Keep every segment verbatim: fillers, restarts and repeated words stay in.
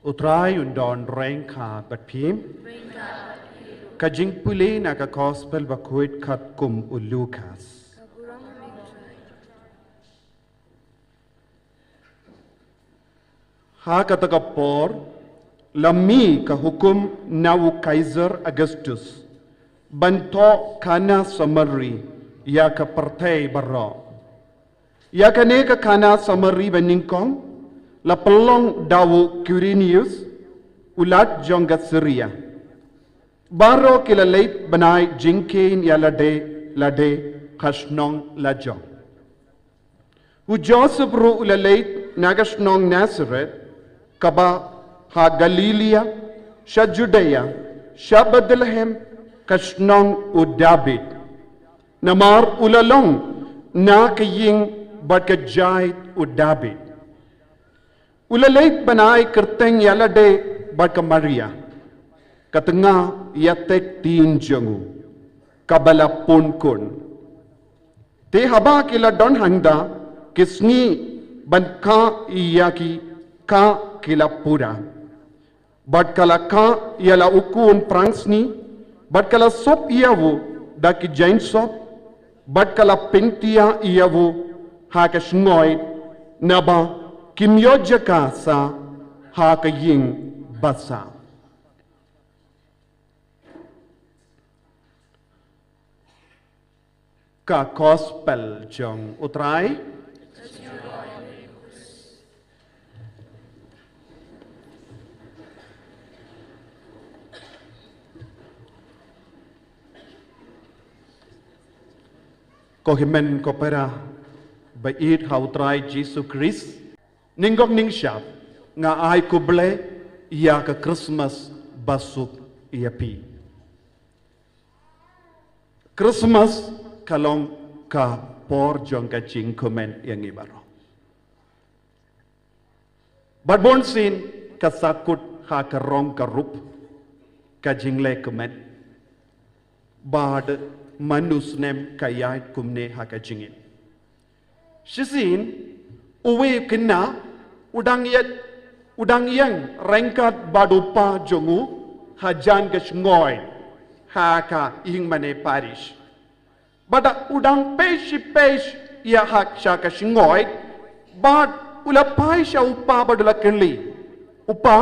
U Trai un don ryngkat bad phi. Ka jingpule na ka Gospel bakhuid katkum u Lukas. Ha kata ka por, la mih ka hukum na u Kaiser Augustus ban thoh khana samari ïa ka pyrthei baroh. Ïa kane ka khana samari banyngkong la pynlong da u Quirinius, u lat jong ka Syria. Baroh ki la leit ban ai jingkheiñ ïa lade lade ha shnong la jong. U Joseph ruh u la leit na ka shnong Nazareth, kaba ha Galilia, sha Judea, sha Bethlehem, ka shnong u David. Namar u la long na ka ïing bad ka jaid u David. U la leit ban ai kyrteng ïa lade bad ka Maria, ka tnga ïatek ktien jong u, kaba la pun khun. Te haba ki la don hangta, ki sngi ban kha ïa ki, kha ki la pura. Bad ka la kha ïa la u khun phrangsngi, bad ka la sop ïa u da ki jaiñsop, bad ka la pyntiah ïa u ha ka shngoi, naba kim ïoh jaka sah ha ka ïing basa. Ka Gospel jong u Trai. Ko hynmen ko para ba ïeit ha u Trai Jisu Khrist, nyngkong nyngshap nga ai khublei ïa ka Christmas basuk ïa phi. Christmas ka long ka por jong ka jingkmen ïa ngi baroh. Bad bunsien ka sahkut ha ka rong ka rup ka jingleh kmen. Bad man u snem ka ïaid kumne ha ka jingim. Shisien, uwei u khynnah, u dang ïa, u dang ïeng ryngkat bad u kpa jong u, hajan ka shngoi, ha ka ïing mane parish. Bad u dang pei shi pei ïa ha sha ka shngoi, bad u la phai sha u kpa bad u la kylli. U kpa,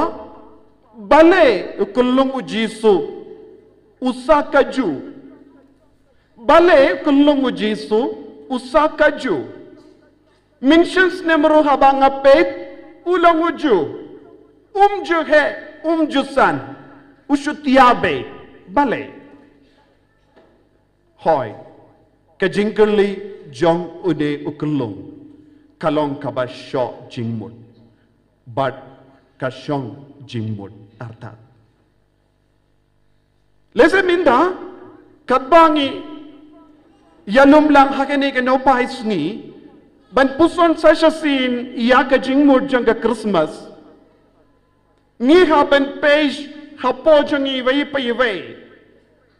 balei u khyllung u Jisu, u sah kajuh. Balei u khyllung u Jisu, u sah kajuh. Mynshem snem ruh haba nga peit, u long ujuh. Um ju heh, um ju san. U shu tiah beit. Balei. Hooid. Ka jingkylli jong une u khyllung. Ka long kaba shoh jingmut. Bad ka shong jingmut artat. Lehse mynta, katba ngi ïalum lang ha kane ka nohphai sngi, ban puson sa shisien ïa ka jingmut jong ka Christmas. Ngi hap ban peit hapoh jong ngi iwei pa iwei.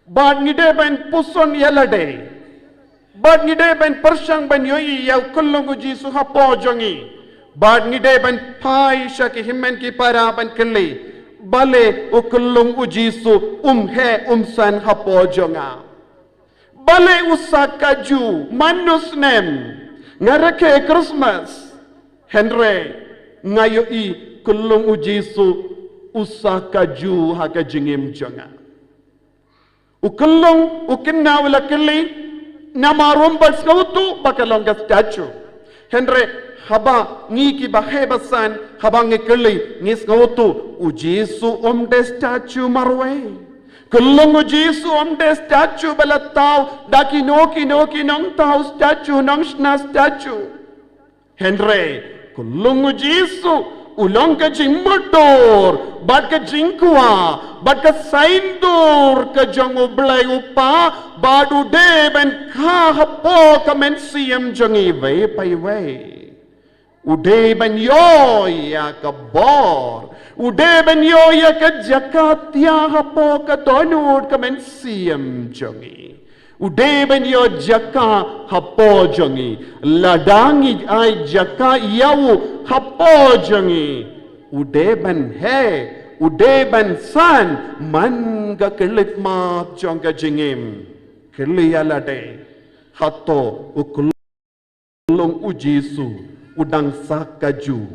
Bad ngi dei ban puson ïa lade. Bad ngi dei ban pyrshang ban ïohi ïa u khyllung u Jisu hapoh jong ngi. Bad ngi dei ban phai sha ki hynmen ki para ban kylli. Balei u khyllung u Jisu um heh um san hapoh jong nga. Balei u sah kajuh man u snem. Nga rakhe Christmas. Hynrei nga ïohi khyllung u Jisu u sah kajuh ha ka jingim jong nga. U khyllung, u khynnah u la kylli, namar um pat sngewthuh ba ka long ka statue. Hynrei haba ngi kiba heh ba san, haba ngi kylli, ngi sngewthuh, u Jisu um dei statue marwei. Khyllung u Jisu um dei statue ba la thaw da kino kino ki nongthaw statue, nongshna statue. Hynrei, khyllung u Jisu, u long ka jingmutdur, bad ka jingkwah, bad ka saiñdur ka jong u Blei u Kpa, bad u dei ban kha hapoh ka mynsiem jong iwei pa iwei. U dei ban ïoh ïa ka bor, u dei ban ïoh ïa ka jaka thiah hapoh ka dohnud ka mynsiem jong i. U dei ban ïoh jaka hapoh jong i. Lada ngi ai jaka ïa u hapoh jong i, U dei ban heh, u dei ban san, man ka khyllipmat jong ka jingim. Kylli ïa lade, hato u khyllung u Jisu u dang sah kajuh?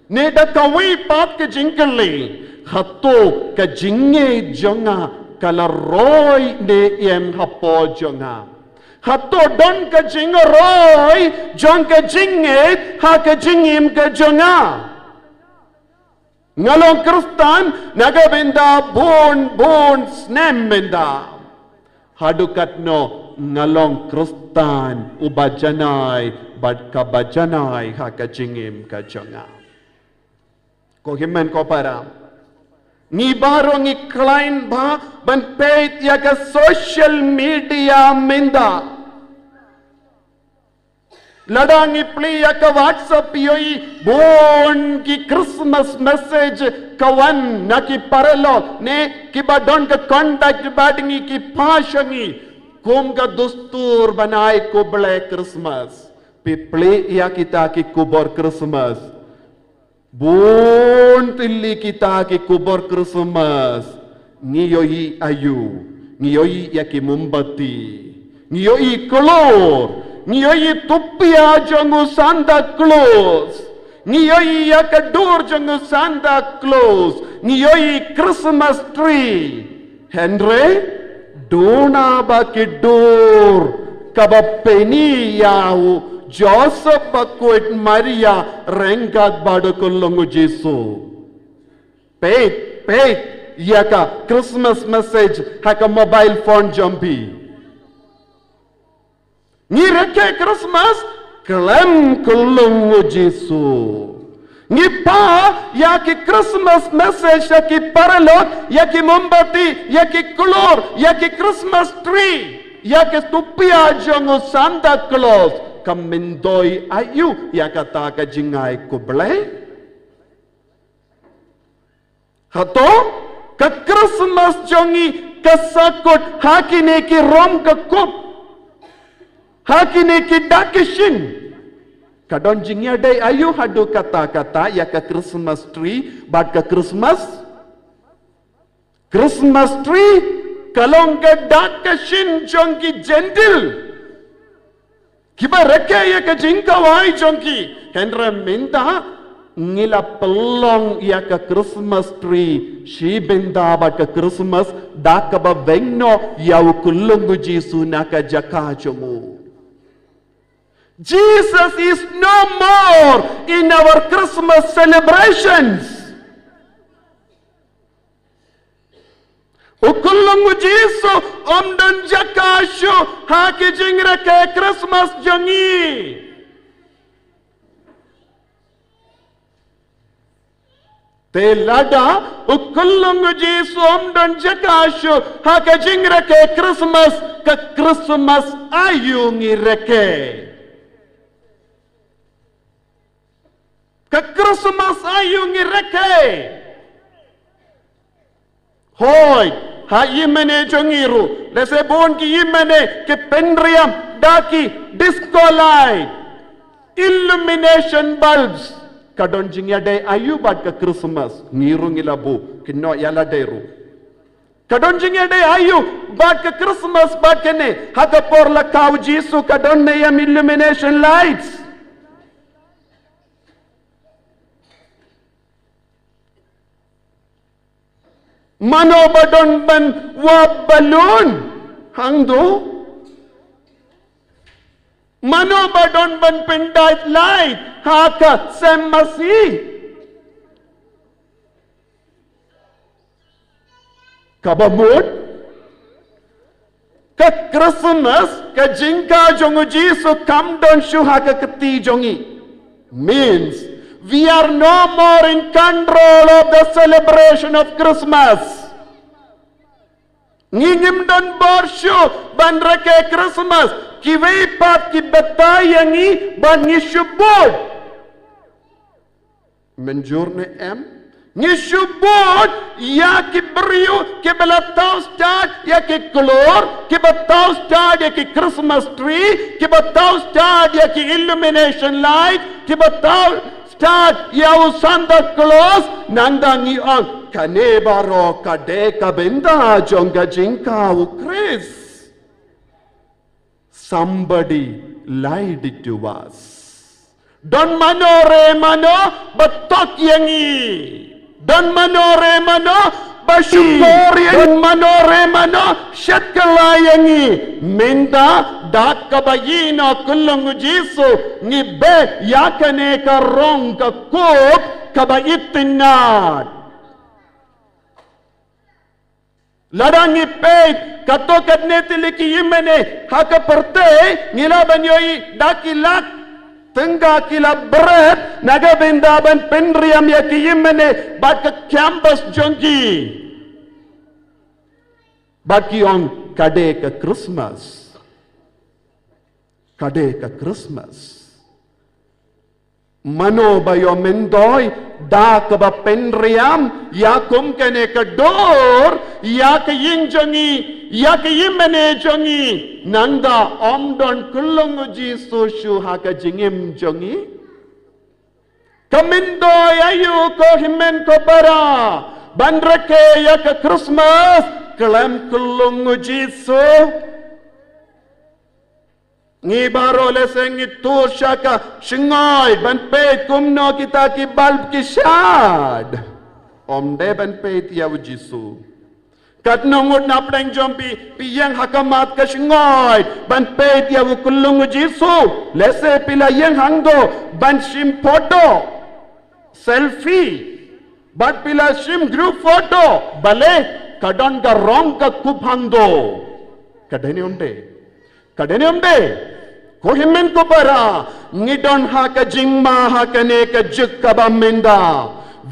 Ne da kawei pat ka jingkylli, hato ka jingngeit jong nga ka la roi ne em hapoh jong nga? Hato don ka jingroi jong ka jingngeit ha ka jingim ka jong nga? Nga long Khristan na ka bynta bun bun snem mynta. Haduh katno nga long Khristan uba janai bad kaba janai ha ka jingim ka jong nga? Ko hynmen ko para, ngi baroh ngi khlaiñ bha ban peit ïa ka social media mynta. Lada ngi plie ïa ka WhatsApp ïohi bun ki Christmas message ka wan na ki paralok ne kiba don ka contact bad ngi ki pass ïa ngi kum ka dustur ban ai khublei Christmas. Phi plie ïa kita ki khubor Christmas. Bun tylli kita ki khubor Christmas. Ngi ïohi aïu? Ngi ïohi ïa ki mombati. Ngi ïohi klur. Ngi ïohi tupia jong u Santa Claus. Ngi ïohi ïa ka dur jong u Santa Claus. Ngi ïohi Christmas tree. Hynrei duna ba ki dur kaba pyni ïa u Joseph bad khuid Maria ryngkat bad u khyllung u Jisu. Peit, peit ïa ka Christmas message ha ka mobile phone jong phi. Ngi rakhe Christmas khlem khyllung u Jisu. Ngi pah ïa ki Christmas message ïa ki paralok, ïa ki mombati, ïa ki klur, ïa ki Christmas tree, ïa ki tupia jong u Santa Claus. Ka myntoi aïu ïa kata ka jingai khublei? Hato ka Christmas jong ngi ka sahkut ha kine ki rom ka kup, ha kine ki dak ki shin? Ka don jingïadei aïu haduh katta katta ïa ka Christmas tree bad ka Christmas? Christmas tree ka long ka dak ka shin jong ki Gentile. Kiba rakhe ïa ka jingkhawai jong ki. Hynrei mynta ngi la pynlong ïa ka Christmas tree shi bynta bad ka Christmas da kaba weng noh ïa u khyllung u Jisu na ka jaka jong u. Jesus is no more in our Christmas celebrations. U khyllung u Jisu um don jaka shuh ha ki jingrakhe Christmas jong ngi. Te lada u khyllung u Jisu um don jaka shuh ha ka jingrakhe Christmas, ka Christmas aïu ngi rakhe? Ka Christmas aïu ngi rakhe? Hooid, ha i mane jong ngi ruh, lehse bun ki i mane ki pynriam da ki disco light, illumination bulbs. Ka don jingïadei aïu bad ka Christmas? Ngi ruh ngi la buh, kynnoh ïa lade ruh. Ka don jingïadei aïu bad ka Christmas bad kane? Ha ka por la kha u Jisu ka don ne em illumination lights? Mano ba don ban wap balloon hangto? Mano ba don ban pyndait light ha ka sem masi? Kaba mut, ka Christmas, ka jingkha jong u Jisu kam don shuh ha ka kti jong ngi. Means, we are no more in control of the celebration of Christmas. Ngi ngim don bor shuh ban rakhe Christmas. Kiwei pat ki batai ïa ngi ban ngi shu bud. Mynjur ne em? Ngi shu bud ïa ki briew kiba la thaw stad ïa ki klur, kiba thaw stad ïa ki Christmas tree, kiba thaw stad ïa ki illumination light, kiba thaw Tad ïa u Santa Claus, nangta ngi ong kane baroh ka dei ka bynta jong ka jingkha u Khrist. Somebody lied to us. Don mano re mano ba tok ïa ngi. Don mano re mano ba shukor ïa ngi. Don mano re mano shet kylla ïa ngi. Mynta da kaba ïehnoh kyllung u Jisu, ngi beh ïa kane ka rong ka kup kaba itynnad. Lada ngi peit katto katne tylli ki ïingmane ha ka pyrthei, ngi lah ban ïohi da ki lak tyngka ki la bret na ka bynta ban pynriam ïa ki ïingmane bad ka campus jong ki. Bad ki ong ka dei ka Christmas. Ka dei ka Christmas. Mano ba ïoh myntoi da kaba pynriam ïa kum kane ka dur ïa ka ïing jong ngi, ïa ka ïingmane jong ngi? Nangta ym don kyllung u Jisu shuh ha ka jingim jong ngi? Ka myntoi aïu ko hynmen ko para ban rakhe ïa ka Christmas khlem kyllung u Jisu? Ngi baroh lehse ngi tur sha ka shngoi ban peit kumno kita ki bulb ki shad. Ym dei ban peit ïa u Jisu. Katno ngut na pdeng jong phi, phi ïeng ha khmat ka shngoi ban peit ïa u kyllung u Jisu? Lehse phi la ïeng hangto ban shim photo, selfie, bad phi la shim group photo. Balei? Ka don ka rong ka kup hangto. Ka dei ne ym dei? Ka dei ne ym dei? Ko hynmen ko para, ngi don ha ka jingma ha kane ka juk kaba mynta.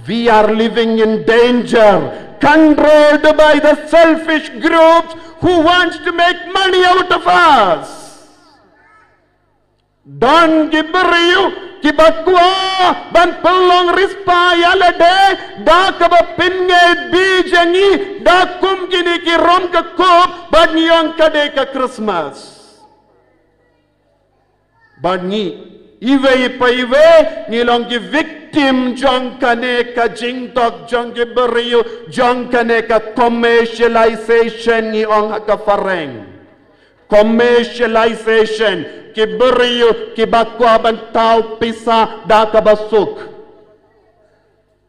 We are living in danger, controlled by the selfish groups who wants to make money out of us. Don ki briew kiba kwah ban pynlong riewspah ïa lade da kaba pynngeit beit ïa ngi da kum kine ki rong ka kup bad ngi ong ka dei ka Christmas. Bad ngi iwei pa iwei ngi long ki victim jong kane ka jingdok jong ki briew, jong kane ka commercialization, ngi ong ha ka phareng. Commercialization, ki briew kiba kwah ban thaw pisa da kaba suk.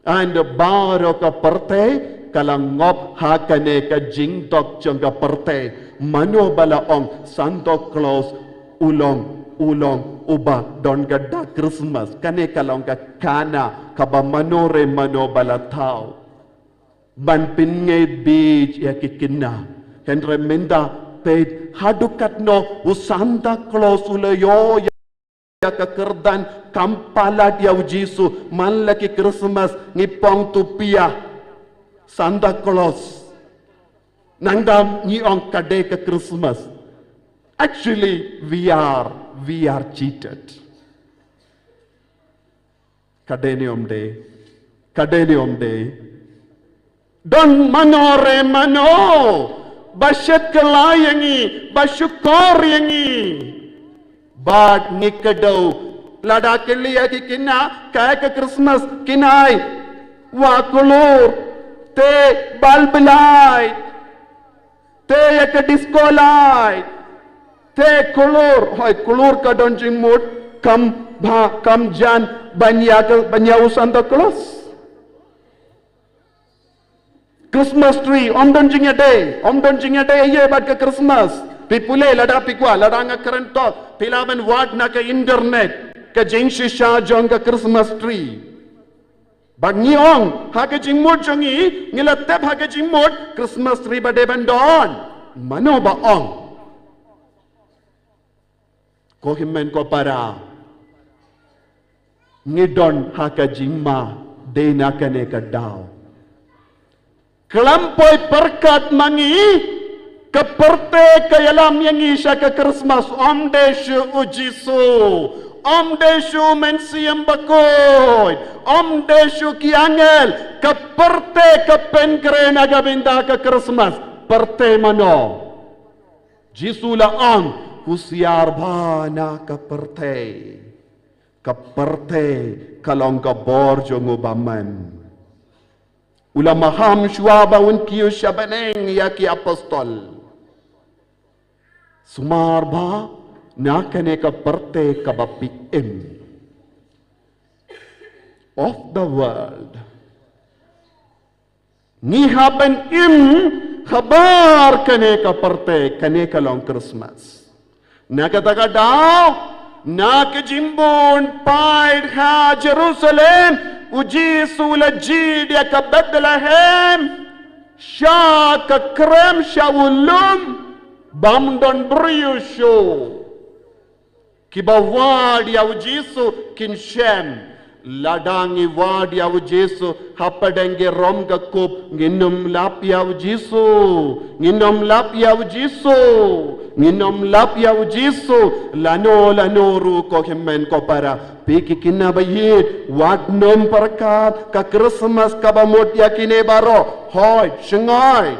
And baroh ka pyrthei ka la ngop ha kane ka jingdok jong ka pyrthei. Mano ba la ong Santa Claus u long, u long uba don ka dak Christmas? Kane ka long ka khana kaba mano re mano ba la thaw ban pynngeit beit ïa ki khynnah. Hynrei mynta peit haduh katno u Santa Claus u la ïoh ïa ka kyrdan kam palat ïa u Jisu. Man la ki Christmas ngi pong tu pia Santa Claus. Nangta ngi ong ka dei ka Christmas. Actually, we are, we are cheated. Ka dei ne ym dei? Ka dei ne ym dei? Don mano re mano ba shet kylla ïa ngi, ba shukor ïa ngi. Bad ngi kdew, lada kylli ïa ki khynnah kaei ka Christmas, kin ai wah kulur, te bulb light, te ïa ka disco light, te kulur. Hooid, kulur ka don jingmut, kam bha, kam jan ban ïa ka, ban ïa u Santa Claus. Christmas tree, ym don jingïadei, ym don jingïadei ei ei bad ka Christmas. Phi pule lada phi kwah, lada nga kren tok, phi lah ban wad na ka internet ka jingshisha jong ka Christmas tree. Bad ngi ong ha ka jingmut jong ngi, ngi la tip ha ka jingmut Christmas tree ba dei ban don. Mano ba ong? Ko hynmen ko para, ngi don ha ka jingma dei na kane ka daw. Khlem poi pyrkhat ma ngi, ka pyrthei ka ïalam ïa ngi sha ka Christmas. Ym dei shuh u Jisu, ym dei shuh u Mynsiem Bakhuid, ym dei shuh ki angel. Ka pyrthei ka pynkhreh na ka bynta ka Christmas. Pyrthei mano? Jisu la ong, husiar bha na ka pyrthei. Ka pyrthei ka long ka bor jong u bymman. U la maham shuwa ba un kiew sha bneng ïa ki apostol. Sumar ba na kane ka pyrthei kaba phi im, of the world, ngi hap ban im habar kane ka pyrthei, kane ka long Christmas. Na kata ka daw, na ka jingbun paid ha Jerusalem, u Jisu u la jied ïa ka Bethlehem, sha ka krem, sha u lum, bym don briew shuh. Kiba wad ïa u Jisu kin shem. Lada ngi wad ïa u Jisu hapdeng ki rom ka kup, ngin ym lap ïa u Jisu. Ngin ym lap ïa u Jisu. Ngin ym lap ïa u Jisu. Lano lano ruh ko hynmen ko para. Phi ki khynnah ba ïeit, wat nym pyrkhat ka Christmas kaba mut ïa kine baroh. Hooid, shngoi.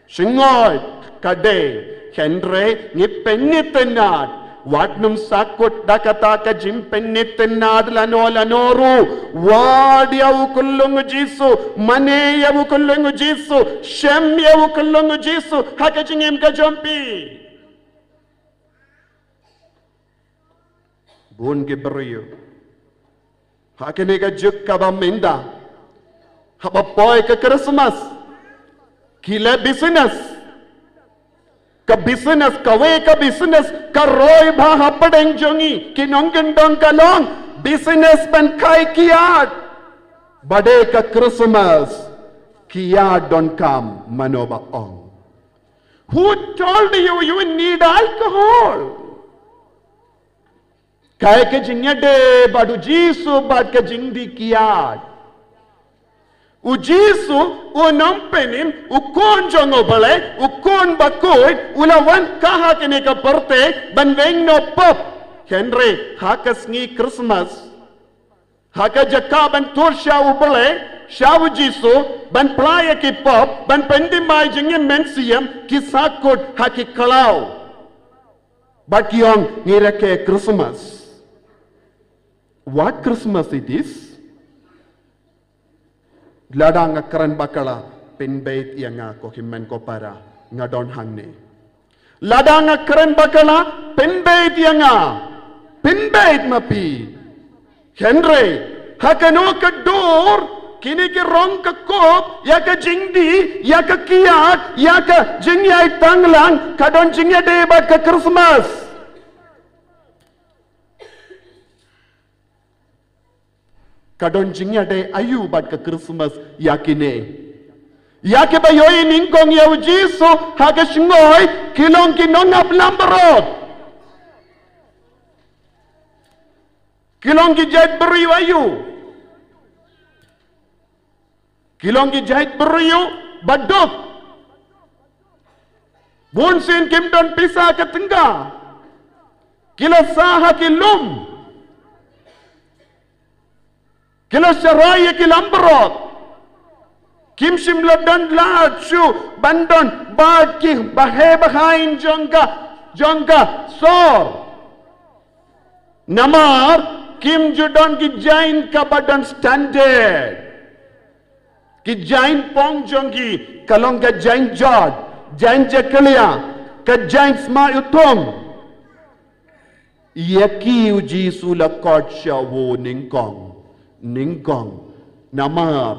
Shngoi, ka dei, hynrei ngi pynitynnad. Wat nym sakut da kata ka jingpynitynnad lano lano ruh. Wad ïa u khyllung u Jisu, mane ïa u khyllung u Jisu, shem ïa u khyllung u Jisu ha ka jingim ka jong phi. Bun ki briew ha kane ka juk kaba mynta, haba poi ka Christmas, ki leh business. Ka business, kawei ka business ka roi bha hapdeng jong ngi ki nongkyndong ka long business ban khaïi kiad. Ba dei ka Christmas, kiad donkam, mano ba ong? Who told you you need alcohol? Kaei ka jingïadei bad u Jisu bad ka jingdih kiad? U Jisu, u nongpynim, u khun jong u Blei, u khun bakhuid, u la wan ha kane ka pyrthei ban weng noh pop. Hynrei ha ka sngi Christmas, ha ka jaka ban tur sha u Blei, sha u Jisu, ban pla ïa ki pop, ban pyndem ïa ki jingim mynsiem, ki sakut ha ki khlaw. Bad ki ong, ngi rakhe Christmas. What Christmas it is? Lada nga kren bakla, pynbeit ïa nga ko hynmen ko para, nga don hangne. Lada nga kren bakla, pynbeit ïa nga. Pynbeit ma phi. Hynrei ha kano ka dur, kine ki rong ka kup ïa ka jingdih, ïa ka kiad, ïa ka jingïaid tanglang, ka don jingïadei bad ka Christmas? Ka don jingïadei aïu bad ka Christmas ïa kine? Ïa kiba ïohi nyngkong ïa u Jisu ha ka shngoi, ki long ki nongap langbrot. Ki long ki jait briew aïu? Ki long ki jait briew baduk. Bunsien kim don pisa ka tyngka. Ki la sah ha ki lum. Ki la sharai ïa ki langbrot. Kim shym la don lad shuh ban don bad ki bahei bahaiñ jong ka, jong ka sor. Namar kim ju don ki jaiñ kaba don standard. Ki jaiñ pong jong ki ka long ka jaiñ jot, jaiñ jakhlia, ka jaiñ sma u thung. Ïa ki u Jisu u la khot sha u nyngkong, nyngkong. Namar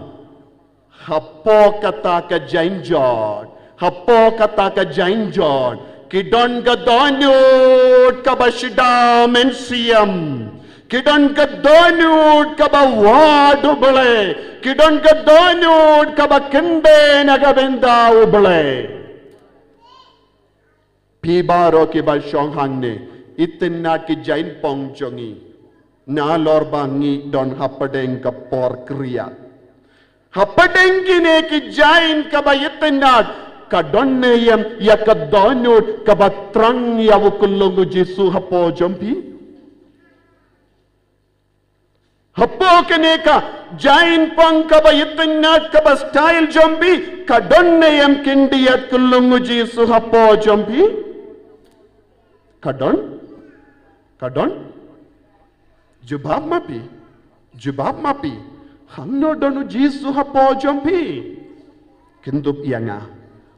hapoh kata ka jaiñ jot, hapoh kata ka jaiñ jot, ki don ka dohnud kaba shitom mynsiem. Ki don ka dohnud kaba wad u Blei. Ki don ka dohnud kaba kynbeit na ka bynta u Blei. Phi baroh kiba shong hangne, itynnad ki jaiñ pong jong ngi. Nalor ba ngi don hapdeng ka por kriat. Hapdeng kine ki jaiñ kaba itynnad, ka don ne em ïa ka dohnud kaba thrang ïa u khyllung u Jisu hapoh jong phi? Hapoh kane ka jaiñ pong kaba itynnad kaba style jong phi, ka don ne em khyndiat khyllung u Jisu hapoh jong phi? Ka don? Ka don? Jubab ma phi, jubab ma phi, hangno don u Jisu hapoh jong phi? Kyndup ïa nga,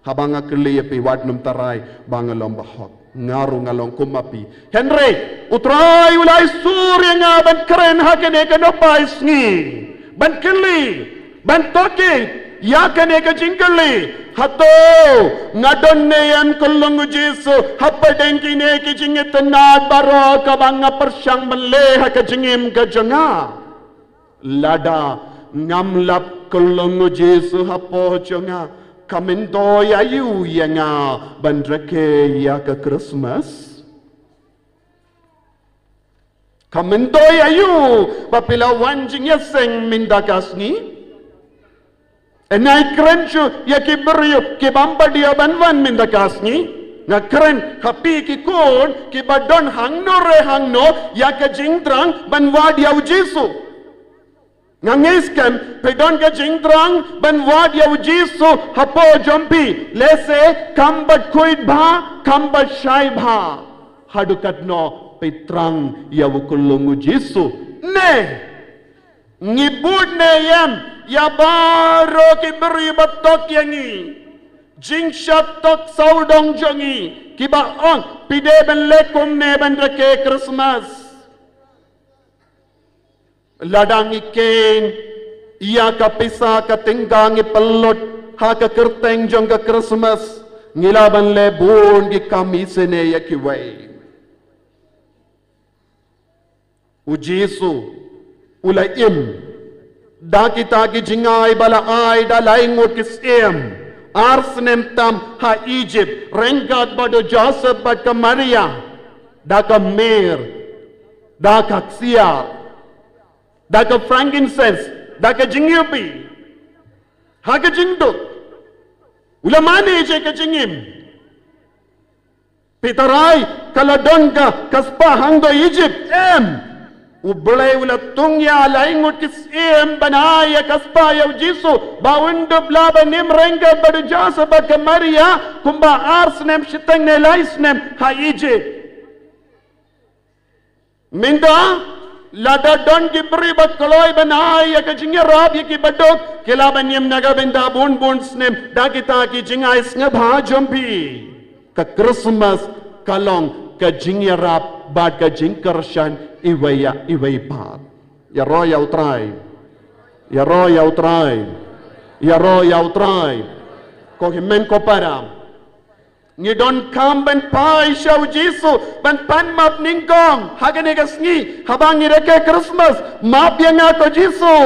haba nga kylli ïa phi wat nym tharai ba nga long bahok. Nga ruh nga long kum ma phi. Hynrei U Trai u la ai sur ïa nga ban kren ha kane ka nohpai sngi, ban kylli, ban tohkit ïa kane ka jingkylli. Hato nga don ne em, ko Long U Jisu, hapdeng kine ki jingitynnad baroh kaba nga pyrshang ban leh ha ka jingim ka jong nga? Lada ngam lap, ko Long U Jisu, hapoh jong nga, ka myntoi aïu ïa nga ban rakhe ïa ka Christmas? Ka myntoi aïu ba phi la wan jingïaseng mynta ka sngi? Nga kren shuh ïa ki briew ki bym pat dei ban wan mynta ka sngi. Nga kren ha phi ki khun kiba don hangno re hangno ïa ka jingthrang ban wad ïa U Jisu. Nga ngeit skhem phi don ka jingthrang ban wad ïa U Jisu hapoh jong phi. Lehse kam pat khuid bha, kam pat shai bha. Haduh katno phi thrang ïa u, ko Long U Jisu? Ne ngi bud ne em ïa baroh ki briew ba tok ïa ngi, jingshah tok sawdong jong ngi, kiba ong, phi dei ban leh kumne ban rakhe Christmas? Lada ngi kheiñ ïa ka pisa ka tyngka ngi pynlut ha ka kyrteng jong ka Christmas, ngi lah ban leh bun ki kam isynei ïa kiwei. U Jisu u la im da kita ki jingai ba la ai da lai ngut ki syiem ar snem tam ha Egypt, ryngkat bad u Joseph bad ka Maria, da ka myrrh, da ka ksiar, da ka frankincense, da ka jingïohi. Ha ka jingduk u la mane ïa ka jingim. Phi tharai ka la don ka, ka spah hangto Egypt? Em. U Blei u la thung ïa lai ngut ki syiem ban ai ïa ka spah ïa u Jisu ba un dup lah ban im ryngkat bad u Joseph bad ka Maria kumba ar snem shiteng ne lai snem ha Egypt. Mynta lada don ki briew ba kloi ban ai ïa ka jingïarap ïa kiba duk, ki lah ban im na ka bynta bun bun snem da kita ki jingai sngewbha jong phi. Ka Christmas ka long ka jingïarap bad ka jingkyrshan iwei ïa iwei pat. Ïaroh ïa U Trai. Ïaroh ïa U Trai. Ïaroh ïa U Trai. Ko hynmen ko para, ngi donkam ban phai sha U Jisu ban pan map nyngkong ha kane ka sngi haba ngi rakhe Christmas. Map ïa nga ko Jisu,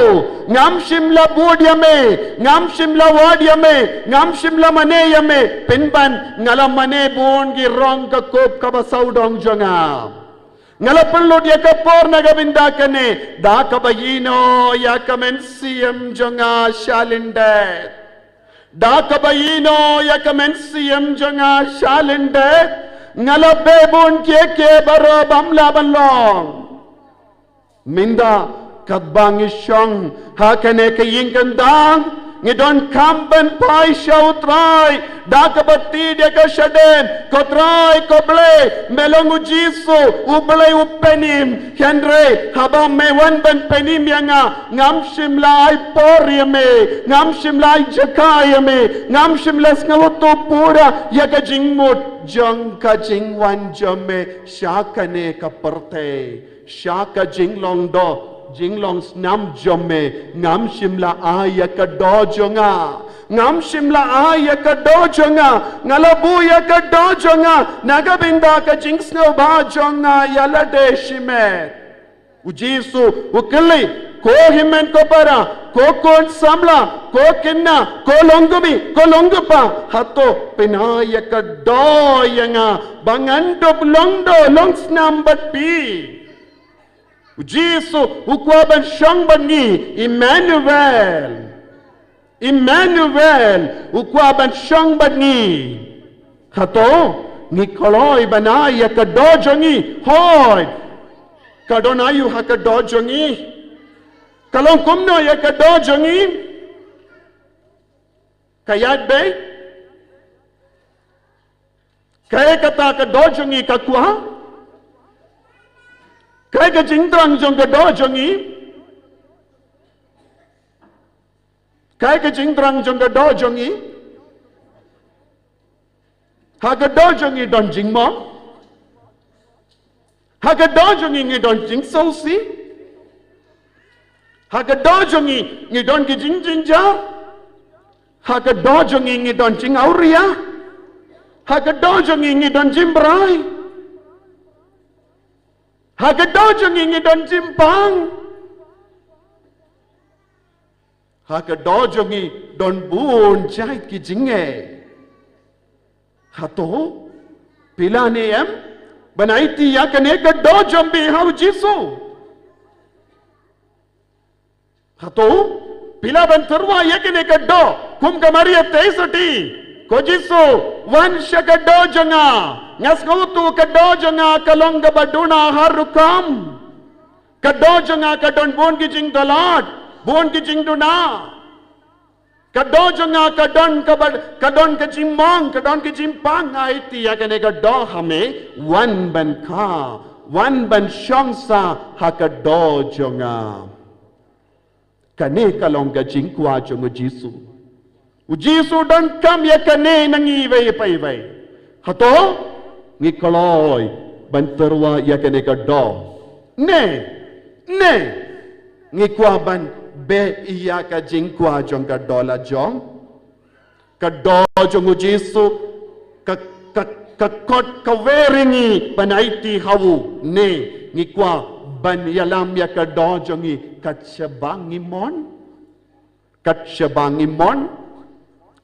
ngam shym la bud ïa me, ngam shym la wad ïa me, ngam shym la mane ïa me. Pynban nga la mane bun ki rong ka kup kaba sawdong jong nga. Nga la pynlut ïa ka por na ka bynta kane da kaba ïehnoh ïa ka mynsiem jong nga sha lyndet. Da kaba ïehnoh ïa ka mynsiem jong nga sha lyndet, nga la beh bun kiei kiei baroh bym lah ban long. Mynta katba ngi shong ha kane ka ïing kyndang, ngi donkam ban phai sha U Trai da kaba tied ïa ka shadien. Ko Trai, ko Blei, me long U Jisu, U Blei u pynim. Hynrei haba me wan ban pynim ïa nga, ngam shym la ai por ïa me, ngam shym la ai jaka ïa me, ngam shym la sngewthuh pura ïa ka jingmut jong ka jingwan jong me sha kane ka pyrthei, sha ka jinglong doh jinglong snam jong me. Ngam shym la ai ïa ka doh jong nga. Ngam shym la ai ïa ka doh jong nga. Nga la buh ïa ka doh jong nga na ka bynta ka jingsngewbha jong nga ïa lade shimet. U Jisu u kylli, ko hynmen ko para, ko khun samla, ko khynnah, ko longkmie, ko longkpa, hato phin ai ïa ka doh ïa nga ba ngan dup long doh long snam bad phi? U Jisu u kwah ban shong bad ngi, Immanuel. Immanuel u kwah ban shong bad ngi. Hato ngi kloi ban ai ïa ka doh jong ngi? Hooid. Ka don aïu ha ka doh jong ngi? Ka long kumno ïa ka doh jong ngi? Ka ïaid beit? Kaei kata ka doh jong ngi ka kwah? Kaei ka jingthrang jong ka doh jong ngi? Kaei ka jingthrang jong ka doh jong ngi? Ha ka doh jong ngi don jingmong? Ha ka doh jong ngi ngi don jingsngewsih? Ha ka doh jong ngi ngi don ki jingjynjar? Ha ka doh jong ngi ngi don jingawria? Ha ka doh jong ngi ngi don jingbrai? Ha ka doh jong ngi ngi don jingpang? Ha ka doh jong ngi don bun jait ki jingeh? Hato phi la ne em ban aiti ïa kane ka doh jong phi ha U Jisu? Hato phi la ban tyrwa ïa kane ka doh kum ka Maria Theisotti? Ko Jisu, wan sha ka doh jong nga. Nga sngewthuh ka doh jong nga ka long kaba duna har rukom. Ka doh jong nga ka don bun ki jingdalot, bun ki jingduna. Ka doh jong nga ka don kaba, ka don ka jingmong, ka don ka jingpang. Nga aiti ïa kane ka doh ha me, wan ban kha, wan ban shong sah ha ka doh jong nga. Kane ka long ka jingkwah jong U Jisu. U Jisu u donkam ïa kane na ngi iwei pa iwei. Hato ngi kloi ban tyrwa ïa kane ka doh? Ne, ne ngi kwah ban beh ïa ka jingkwah jong ka doh la jong? Ka doh jong U Jisu, ka, ka, ka kot kawei ïa ngi ban aiti ha u? Ne ngi kwah ban ïalam ïa ka doh jong ngi kat shaba ngi mon? Kat shaba ngi mon?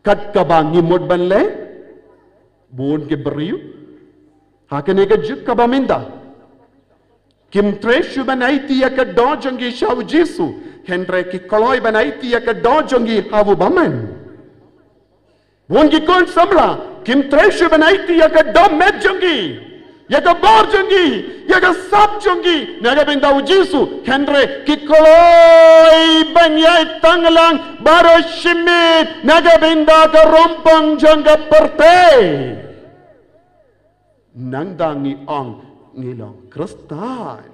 Kat kaba ngi mut ban leh? Bun ki briew ha kane ka juk kaba mynta kim treh shuh ban aiti ïa ka doh jong ki sha U Jisu, hynrei ki kloi ban aiti ïa ka doh jong ki ha u bymman. Bun ki khun samla kim treh shuh ban aiti ïa ka dohmed jong ki, ïa ka bor jong ki, ïa ka sap jong ki na ka bynta U Jisu, hynrei ki kloi ban ïai tang lang baroh shi miet na ka bynta ka rongpong jong ka pyrthei. Nangta ngi ong ngi long Khristan.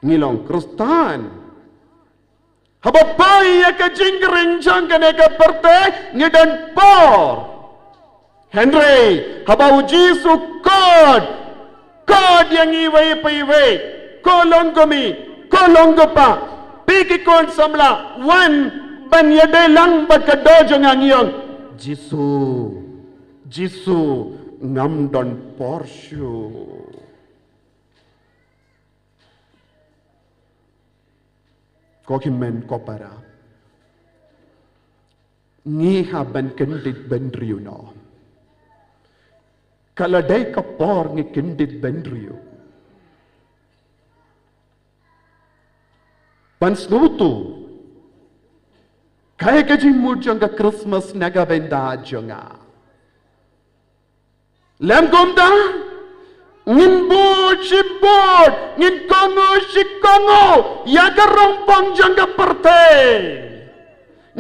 Ngi long Khristan. Haba poi ïa ka jingkren jong kane ka pyrthei ngi don por. Hynrei haba U Jisu khot, khot ïa ngi iwei pa iwei, ko long kmie, ko long kpa, phi ki khun samla, wan ban ïadei lang bad ka doh jong nga, ngi ong, Jisu, Jisu, ngam don por shuh. Ko hynmen ko para, ngi hap ban kyndit bynriew noh. Ka la dei ka por ngi kyndit bynriew. Ban sngewthuh kaei ka jingmut jong ka Christmas na ka bynta jong nga. Lem kumta, ngin bud shi bud, ngin kohnguh shi kohnguh ïa ka rongpong jong ka pyrthei.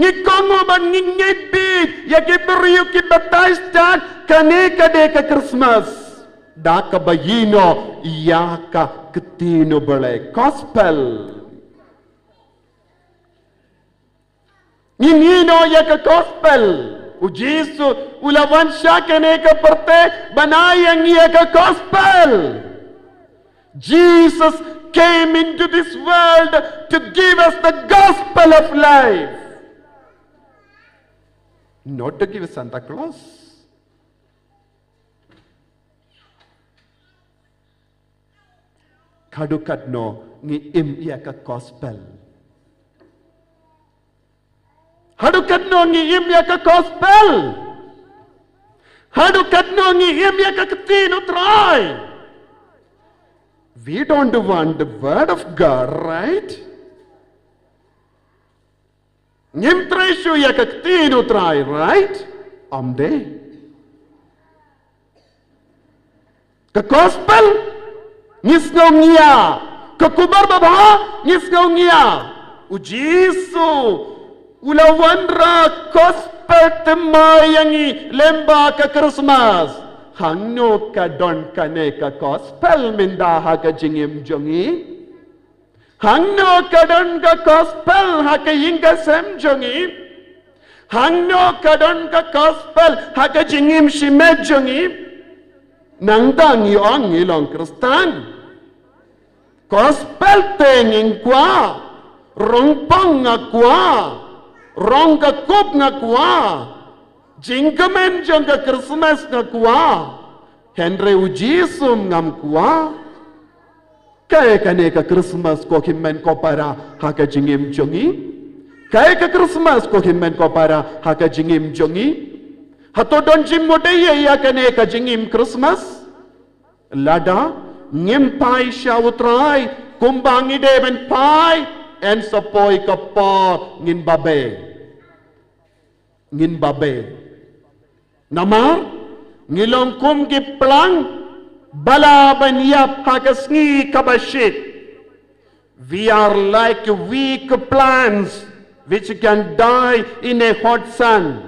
Ngi kohnguh bad ngi ngeit beit ïa ki briew kiba tharai kane ka dei ka Christmas da kaba ïehnoh ïa ka ktien U Blei, gospel. Ngin ïehnoh ïa ka gospel. U Jisu u la wan sha kane ka pyrthei ban ai ïa ngi ïa ka gospel. Jesus came into this world to give us the gospel of life, not to give us Santa Claus. Haduh katno ngi im ïa ka gospel? Haduh katno ngi im ïa ka gospel? Haduh katno ngi im ïa ka ktien U Trai? We don't want the word of God, right? Ngim treh shuh ïa ka ktien U Trai, right? Ym dei. Ka gospel ngi sngew ngi ïa, ka khubor babha ngi sngew ngi ïa. U Jisu u la wanrah gospel thymmai ïa ngi lyngba ka Christmas. Hangno ka don kane ka gospel mynta ha ka jingim jong ngi? Hangno ka don ka gospel ha ka ïing ka sem jong ngi? Hangno ka don ka gospel ha ka jingim shimet jong ngi? Nangta ngi ong ngi long Khristan. Gospel te ngin kwah, rong pang nga kwah, rong ka kup nga kwah, jingkmen jong ka Christmas nga kwah, hynrei u Jisu ngam kwah. Kaei kane ka Christmas ko hynmen ko para ha ka jingim jong ngi? Kaei ka Christmas ko hynmen ko para ha ka jingim jong ngi? Hato don jingmut ïa kane ka jingim Christmas? Lada ngim phai sha u Trai kumba ngi dei ban phai, yn sa poi ka por ngin babe. Ngin babe. Namar ngi long kum ki plang ba lah ban ïap ha ka sngi kaba shit. We are like weak plants which can die in a hot sun.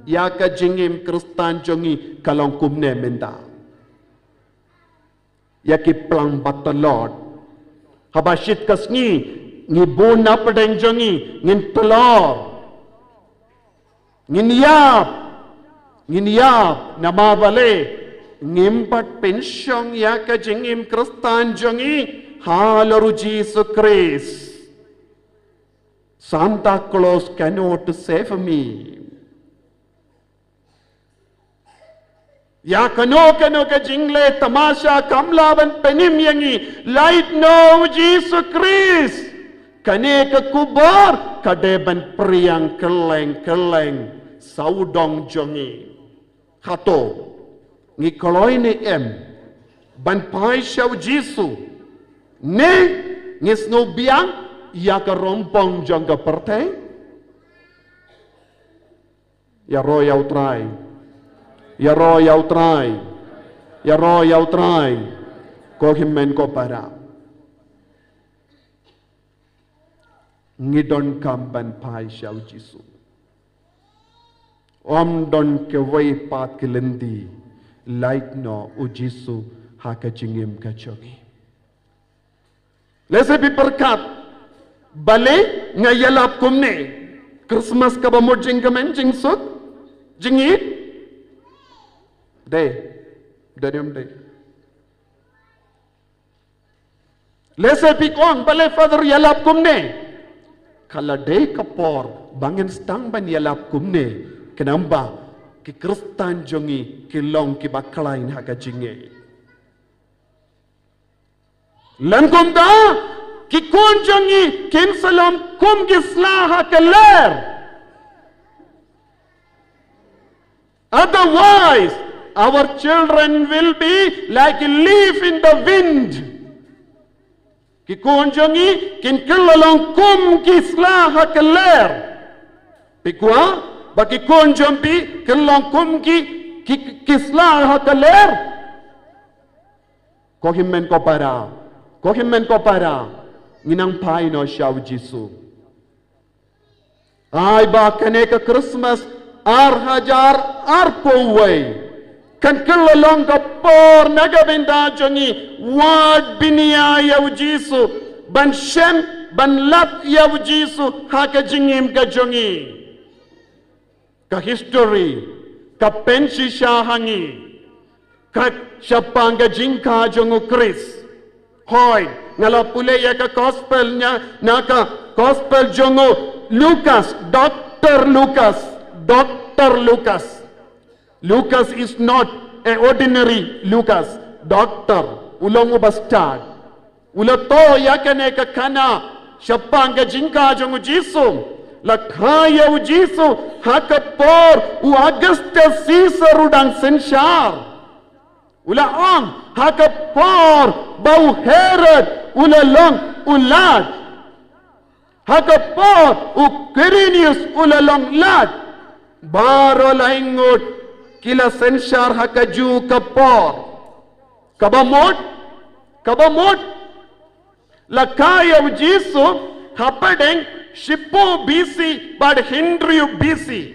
Ïa ka jingim Khristan jong ngi ka long kumne mynta. Ïa ki plang ba tlot. Haba shit ka sngi, ngi bun na pdeng jong ngi, ngin tlor. Ngin ïap. Ngin ïap namar balei? Ngim pat pynshong ïa ka jingim Khristan jong ngi halor u Jisu Khrist. Santa Claus cannot save me. Ïa kano kano ka jingleh tamasha kam lah ban pynim ïa ngi. Lait noh u Jisu Khrist. Kane ka khubor ka dei ban pyrshang kylleng kylleng sawdong jong ngi. Hato ngi kloi ne em ban phai sha u Jisu, ne ngi sngewbiang ïa ka rong pang jong ka pyrthei? Ïaroh ïa u Trai. Ïaroh ïa u Trai. Ïaroh ïa u Trai. Ko hynmen ko para, ngi donkam ban phai sha u Jisu. Ym don kiwei pat ki lynti. Lait noh u Jisu ha ka jingim ka jong ngi. Lehse phi pyrkhat, balei nga ïalap kumne? Christmas kaba mut jingkmen, jingsuk, jingïeit? Dei. Dei ne ym dei? Lehse phi ong, balei Father ïalap kumne? Ka la dei ka por ba ngin sdang ban ïalap kumne. Khnang ba ki Khristan jong ngi kin long kiba khlaiñ ha ka jingïeit. Lane kumta, ki khun jong ngi kin sa long kum ki sla ha ka lyer. Otherwise, our children will be like a leaf in the wind. Ki khun jong ngi kin kylla long kum ki sla ha ka lyer. Phi kwah ba ki khun jong phi kin long kum ki, ki, ki sla ha ka lyer? Ko hynmen ko para, ko hynmen ko para, ngin nang phai noh sha u Jisu. Ai ba kane ka Christmas ar hajar arphew wei kan kylla long ka por na ka bynta jong ngi, wat bniah ïa u Jisu, ban shem, ban lap ïa u Jisu ha ka jingim ka jong ngi. Ka history ka pynshisha ha ngi kat shaphang ka jingkha jong u Khrist. Hooid, nga la pule ïa ka gospel na, na ka gospel jong u Lukas, Doktor Lukas, Doktor Lukas. Lukas is not a ordinary Lukas, Doktor, u long u bastad. U la thoh ïa kane ka khana shaphang ka jingkha jong u Jisu. La kha ïa u Jisu ha ka por u Augustus Caesar u dang synshar. U la ong ha ka por ba u Herod u la long u lad. Ha ka por u Quirinius u la long lad. Baroh laingut ki la synshar ha kajuh ka por. Kaba mut, kaba mut, la kha ïa u Jisu hapdeng shiphew B C bad hynriew B C.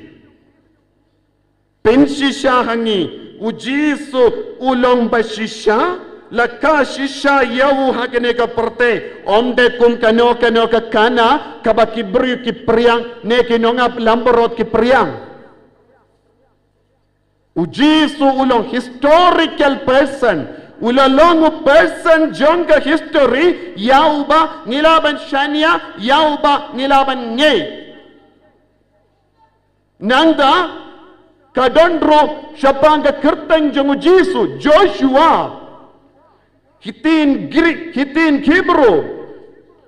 Pynshisha ha ngi, U Jisu u long ba shisha, la ka shisha ïa u ha kane ka pyrthei, ym dei kum kano kano ka Kana, kaba ki briew ki priang, ne ki nongap lambarot ki priang. U Jisu u long historical person, u la long u person jong ka history, ïa uba ngi lah ban shaniah, ïa uba ngi lah ban ngeit. Nangta, ka don ruh shaphang ka kyrteng jong u Jisu, Joshua. Ki ktien Greek, ki ktien Hebrew.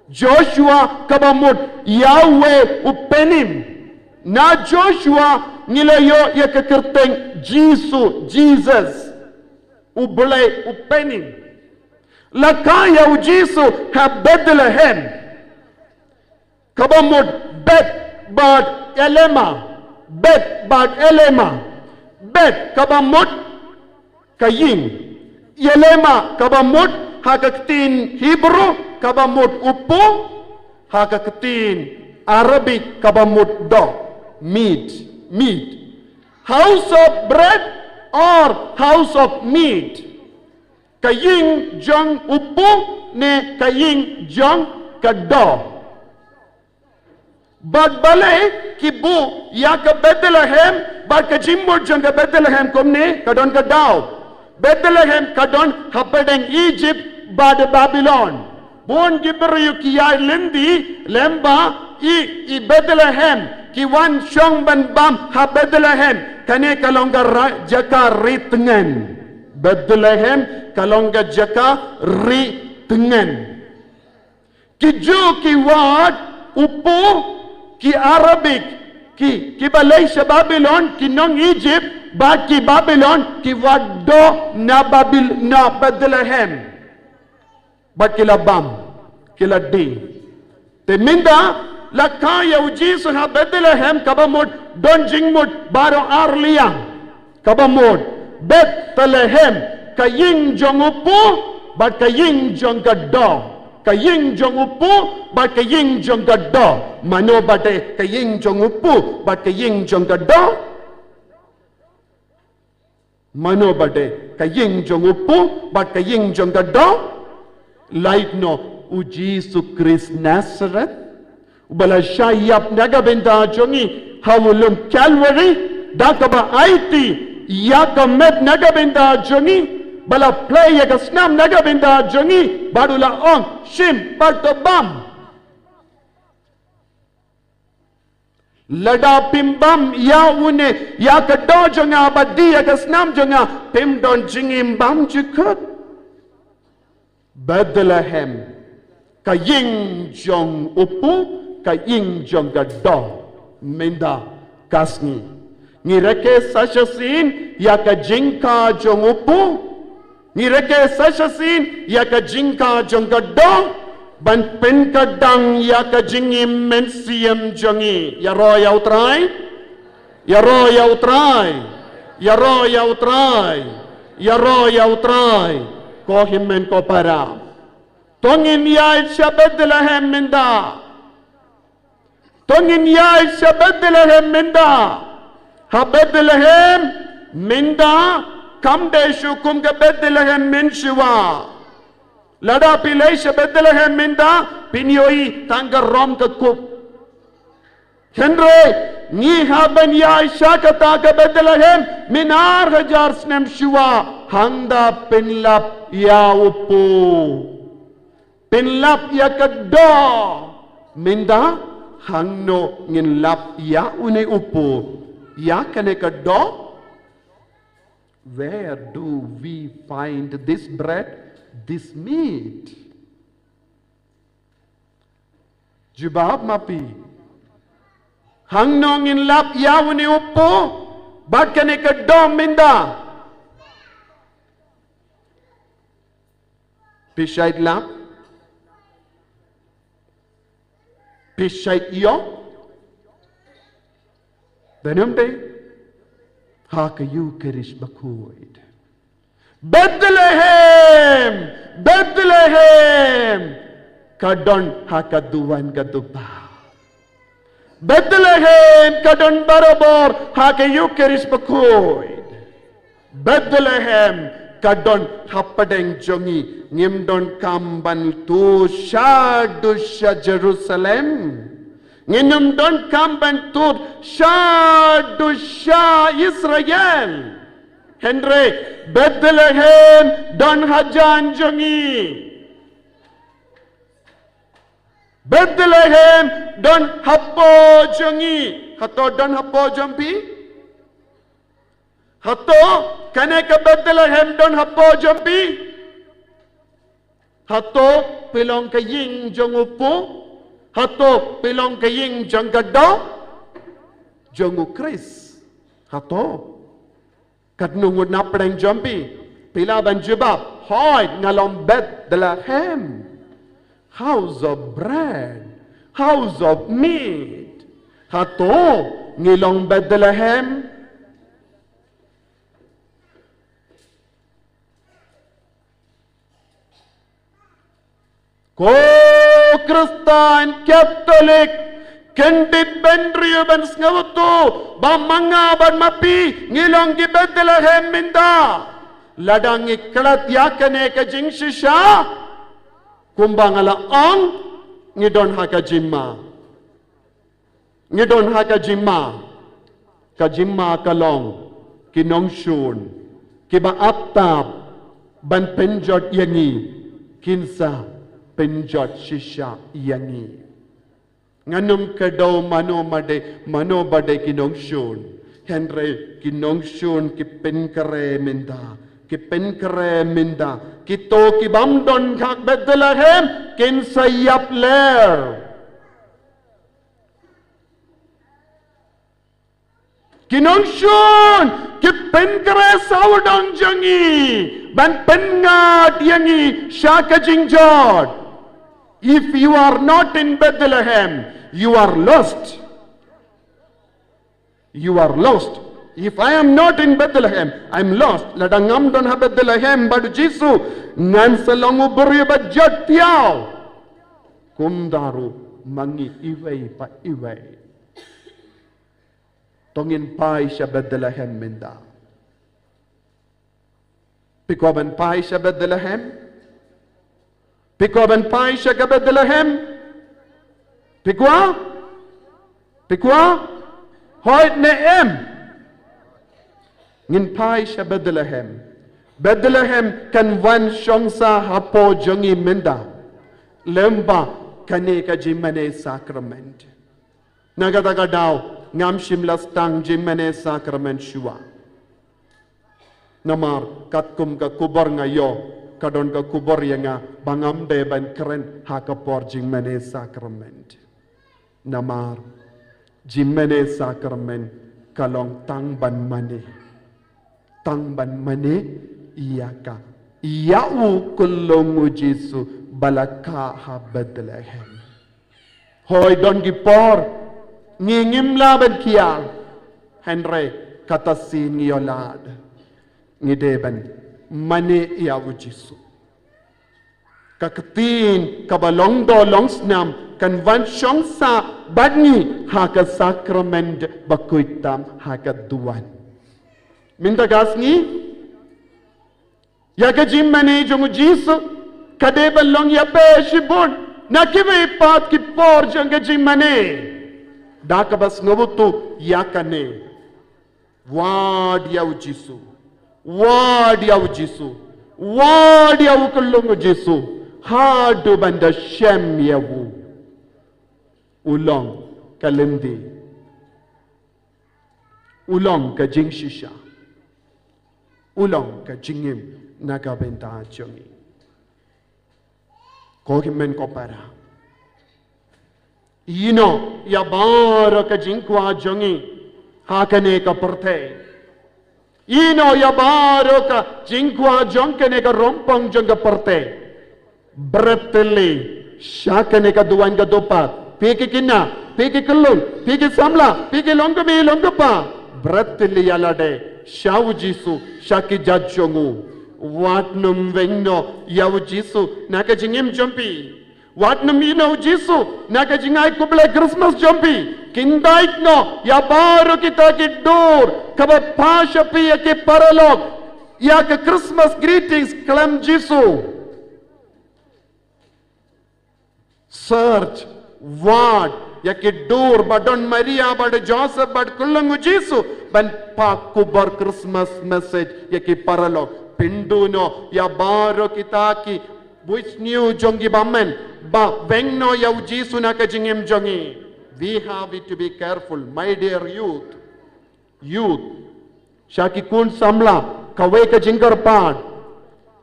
Joshua kaba mut Yahweh Uppenim. Na Joshua ngi la ïoh ïa ka kyrteng Jisu, Jesus. U Blei Uppenim. La ka ïa u Jisu ha Bethlehem. Kaba mut Bet bad Elema. Bet bad Elema. Bet kaba mut ka ïing. Elema kaba mut ha ka ktien Hebrew kaba mut u pu, ha ka ktien Arabic kaba mut doh. Meat, meat. House of bread or house of meat. Ka ïing jong u pu ne ka ïing jong ka doh. Bad balei ki buh ïa ka Bethlehem, bad ka jingmut jong ka Bethlehem kumne, ka don ka daw. Bethlehem ka don hapdeng Egypt bad Babylon. Bun ki briew ki ïai lynti lem ba i, i Bethlehem, ki wan shong ban bam ha Bethlehem, kane ka long ka ra-, jaka ri tngen. Bethlehem ka long ka jaka ri tngen. Ki Jiw ki wad u pu, ki Arabic, ki, kiba leit sha Babylon, ki nong Egypt, bad ki Babylon, ki wad doh na Babil-, na Bethlehem. Bad ki la bam, ki la die. Te mynta, la ka ïa u Jisu ha Bethlehem kaba mut don jingmut baroh ar liang. Kaba mut, Bethlehem, ka ïing jong u pu, bad ka ïing jong ka doh. Ka ïing jong u pu, bad ka ïing jong ka doh. Mano ba dei ka ïing jong u pu, bad ka ïing jong ka doh? Mano ba dei ka ïing jong u pu, bad ka ïing jong ka doh? Lait noh, u Jisu Khrist Nazareth. Uba la shah ïap na ka bynta jong ngi ha u lum Calvary, da kaba aiti ïa ka met na ka bynta jong ngi, ba la plie ïa ka snam na ka bynta jong ngi, bad u la ong, shim bad to bam. Lada phim bam ïa une, ïa ka doh jong nga, bad die ïa ka snam jong nga, phim don jingim bam jukut. Bethlehem, ka ïing jong u pu, ka ïing jong ka doh, mynta ka sngi. Ngi rakhe sa shisien ïa ka jingkha jong u pu, ngi rakhe sa shisien ïa ka jingkha jong ka doh, ban pynkyrdan ïa ka jingim mynsiem jong ngi. Ïaroh ïa u Trai. Ïaroh ïa u Trai. Ïaroh ïa u Trai. Ïaroh ïa u Trai. Ko hynmen ko para. To ngin ïaid sha Bethlehem mynta. To ngin ïaid sha Bethlehem mynta. Ha Bethlehem mynta kam dei shuh kum ka Bethlehem mynshuwa. Lada phi leit sha Bethlehem mynta, phin ïohi tang ka rom ka kup. Hynrei ngi hap ban ïaid sha kata ka Bethlehem, myn ar hajar snem shuwa, hangta pynlap ïa u pu. Pynlap ïa ka doh. Mynta hangno ngin lap ïa une u pu, ïa kane ka doh? Where do we find this bread, this meat? Jubab ma phi. Hangno ngin lap ïa une u pu bad kane ka doh mynta? Phi shait lap? Phi shait ïoh? Dei ne ym dei? Ha ka Ïukharist Bakhuid. Bethlehem! Bethlehem! Ka don ha ka duwan ka dupa. Bethlehem ka don barabor ha ka Ïukharist Bakhuid. Bethlehem ka don hapdeng jong ngi, ngim donkam ban tur shaduh sha Jerusalem. Ngim donkam ban tur shaduh sha Israel. Hynrei Bethlehem don hajan jong ngi. Bethlehem don hapoh jong ngi. Hato don hapoh jong phi? Hato kane ka Bethlehem don hapoh jong phi? Hato phi long ka ïing jong u pu? Hato phi long ka ïing jong ka doh jong u Khrist? Hato katno ngut na pdeng jong phi? Phi lah ban jubab, hooid, nga long Bethlehem. House of bread, house of meat. Hato ngi long Bethlehem? Ko Khristan Katholik, kyndit bynriew ban sngewthuh ba ma nga bad ma phi ngi long ki Bethlehem mynta. Lada ngi klet ïa kane ka jingshisha, kumba nga la ong, ngi don ha ka jingma. Ngi don ha ka jingma. Ka jingma ka long, ki nongshun kiba ap tap ban pynjot ïa ngi, kin sa pynjot shisha ïa ngi. Ngan ym kdew mano ba dei, mano ba dei ki nongshun. Hynrei ki nongshun ki pynkhreh mynta, ki pynkhreh mynta. Kito ki bym don ha Bethlehem kin sa ïap ler. Ki nongshun ki pynkhreh sawdong jong ngi ban pynngat ïa ngi sha ka jingjot. If you are not in Bethlehem, you are lost. You are lost. If I am not in Bethlehem, I'm lost. Lada ngam don ha Bethlehem bad u Jisu, ngan sa long u briew ba jot thiaw. Kumta ruh ma ngi iwei pa iwei. To ngin phai sha Bethlehem mynta. Phi kwah ban phai sha Bethlehem? Phi kwah ban phai sha ka Bethlehem? Phi kwah? Phi kwah? Hooid ne em? Ngin phai sha Bethlehem. Bethlehem kan wan shong sa hapoh jong ngi mynta. Lem bad kane ka jingmane sakrament. Na kata ka daw, ngam shym la sdang jingmane sakrament shuwa. Namar katkum ka khubor nga ïoh, ka don ka khubor ïa nga ba ngam dei ban kren ha ka por jingmane sakrament. Namar jingmane sakrament ka long tang ban mane. Tang ban mane ïa ka, ïa u kyllung u Jisu ba la kha ha Bethlehem. Hooid, don ki por ngi ngim lah ban khia, hynrei kata sien ngi ïoh lad. Ngi dei ban mane ïa u Jisu. Ka ktien kaba long doh long snam kan wan shong sa bad ngi ha ka sakrament ba khuid tam ha ka duwan. Mynta ka sngi, ïa ka jingmane jong u Jisu ka dei ban long ïa phi shibun na kiwei pat ki por jong ka jingmane. Da kaba sngewthuh ïa kane. Wad ïa u Jisu. Wad ïa u Jisu. Wad ïa u kyllung u Jisu. Haduh ban da shem ïa u. U long ka lynti. U long ka jingshisha. U long ka jingim na ka bynta jong ngi. Ko hynmen ko para. Ïehnoh ïa baroh ka jingkwah jong ngi ha kane ka pyrthei. Ïehnoh ïa baroh ka jingkwah jong kane ka rympang jong ka pyrthei. Bret lei sha kane ka duwan ka dupat. Phi ki khynnah, phi ki khyllung, phi ki samla, phi ki longkmie longkpa. Bret lei ïa lade sha u Jisu, sha ki jait jong u. Wat nym weng noh ïa u Jisu na ka jingim jong phi. Wat nym ïehnoh u Jisu na ka jingai khublei Christmas jong phi. Kyndait noh ïa baroh kita ki dur kaba pha sha phi ïa ki paralok. Ïa ka Christmas greetings khlem Jisu. Search, wad ïa ki dur ba don Maria bad Joseph bad khlem u Jisu ban pynkup ïa ka Christmas message ïa ki paralok. Pynduh noh ïa baroh kita ki buit sniew jong ki bymman ba weng noh ïa u Jisu na ka jingim jong ngi. We have to be careful, my dear youth. Youth, sha ki khun samla, kawei ka jingkyrpad.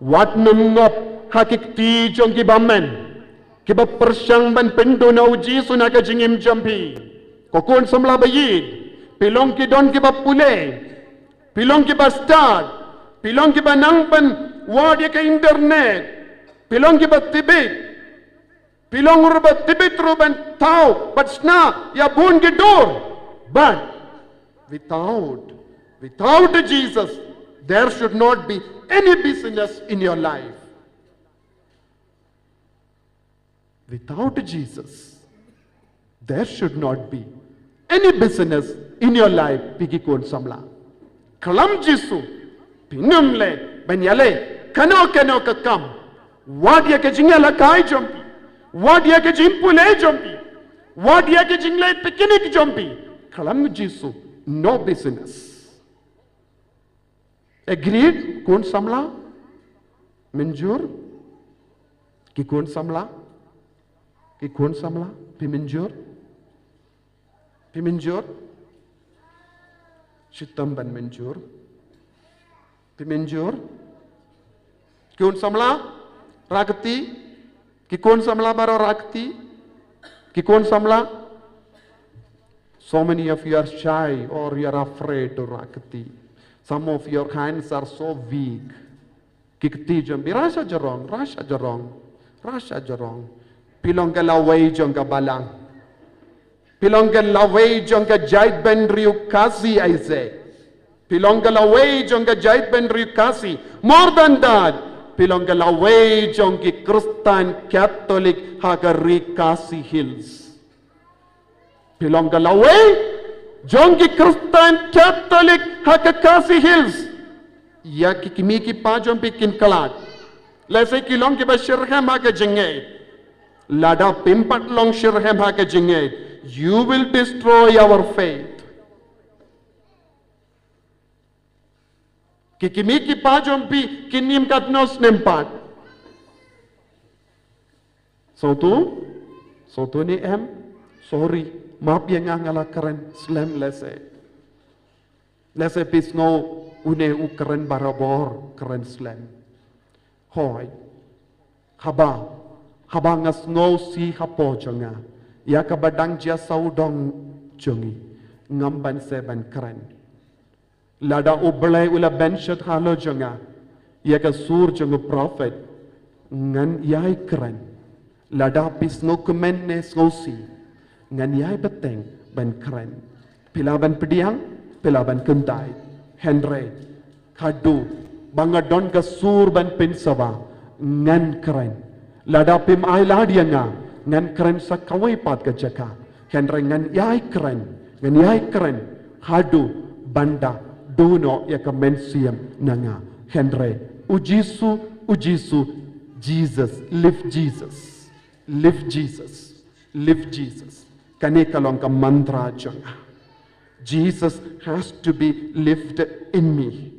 Wat nym ngop ha ki kti jong ki bymman kiba pyrshang ban pynduh ïa u Jisu na ka jingim jong phi. Ko khun samla ba ïeit, phi long ki don kiba pule, phi long kiba stad, phi long kiba nang ban wad ïa ka internet, phi long kiba tbit, phi long ruh ba tbit ruh ban thaw bad shna ïa bun ki dur. But without, without Jesus, there should not be any business in your life. Without Jesus, there should not be any business in your life, phi ki khun samla. Khlem Jisu, phin ym leh ban ïaleh kano kano ka kam. Wad ïa ka jingïalehkai jong phi, wad ïa ka jingpule jong phi, wad ïa ka jingleit picnic jong phi. Khlem Jisu, no business. Agreed, khun samla? Mynjur? Ki khun samla? Ki khun samla? Phi mynjur? Phi mynjur? Shitom ban mynjur. Phi mynjur? Ki khun samla? Rakti? Ki khun samla baroh rakti? Ki khun samla? So many of you are shy or you are afraid to rakti. Some of your hands are so weak. Ki kti jong phi, rah sha jrong, rah sha jrong, rah sha jrong. Phi long ka lawei jong ka balang. Phi long ka lawei jong ka jaitbynriew Khasi, I say. Phi long ka lawei jong ka jaitbynriew Khasi. More than that, phi long ka lawei jong ki Khristan Katholik ha ka ri Khasi Hills. Phi long ka lawei jong ki Khristan Katholik ha ka Khasi Hills. Ïa ki kmie ki kpa jong phi kin khlad. Lehse ki long kiba shitrhem ha ka jingngeit. Lada phim pat long shitrhem ha ka jingngeit, you will destroy our faith. Ki kmie ki kpa jong phi kin im katno snem pat? Sawtu? Sawtu ne em? Sorry, map ïa nga, nga la kren slem lehse. Lehse phi sngew une u kren barabor, kren slem. Hooid. Haba, haba nga sngewsih hapoh jong nga ïa kaba dang jia sawdong jong ngi, ngam banse ban kren. Lada U Blei u la ban shet halor jong nga ïa ka sur jong u prophet, ngan ïai kren. Lada phi sngewkmen ne sngewsih, ngan ïai bteng ban kren. Phi lah ban pdiang, phi lah ban kyntait. Hynrei haduh ba nga don ka sur ban pynsawa, ngan kren. Lada phim ailad ïa nga, ngan kren sa kawei pat ka jaka. Hynrei ngan ïai kren, ngan ïai kren haduh ban da duh noh ïa ka mynsiem na nga. Hynrei U Jisu, U Jisu, Jesus, live Jesus, live Jesus, live Jesus. Kane ka long ka mantra jong nga. Jesus has to be lived in me.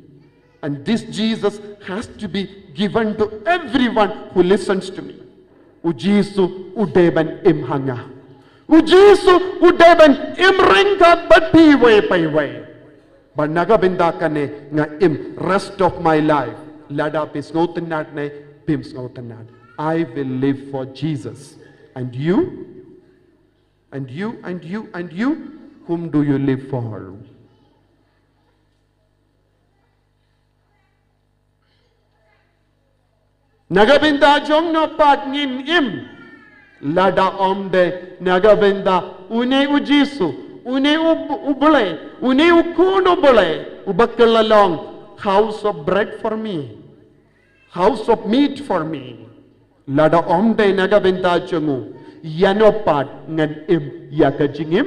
And this Jesus has to be given to everyone who listens to me. U Jisu u dei ban im ha nga. U Jisu u dei ban im ryngkat bad phi iwei pa iwei. Ba na ka bynta kane nga im rest of my life. Lada phi sngewtynnad ne phim sngewtynnad, I will live for Jesus. And you? And you, and you, and you, whom do you live for? Na ka bynta jong no pat ngin im? Lada ym dei na ka bynta une U Jisu, une U, U Blei, une U Khun U Blei, uba kylla long house of bread for me, house of meat for me. Lada ym dei na ka bynta jong u, ïa no pat ngan im ïa ka jingim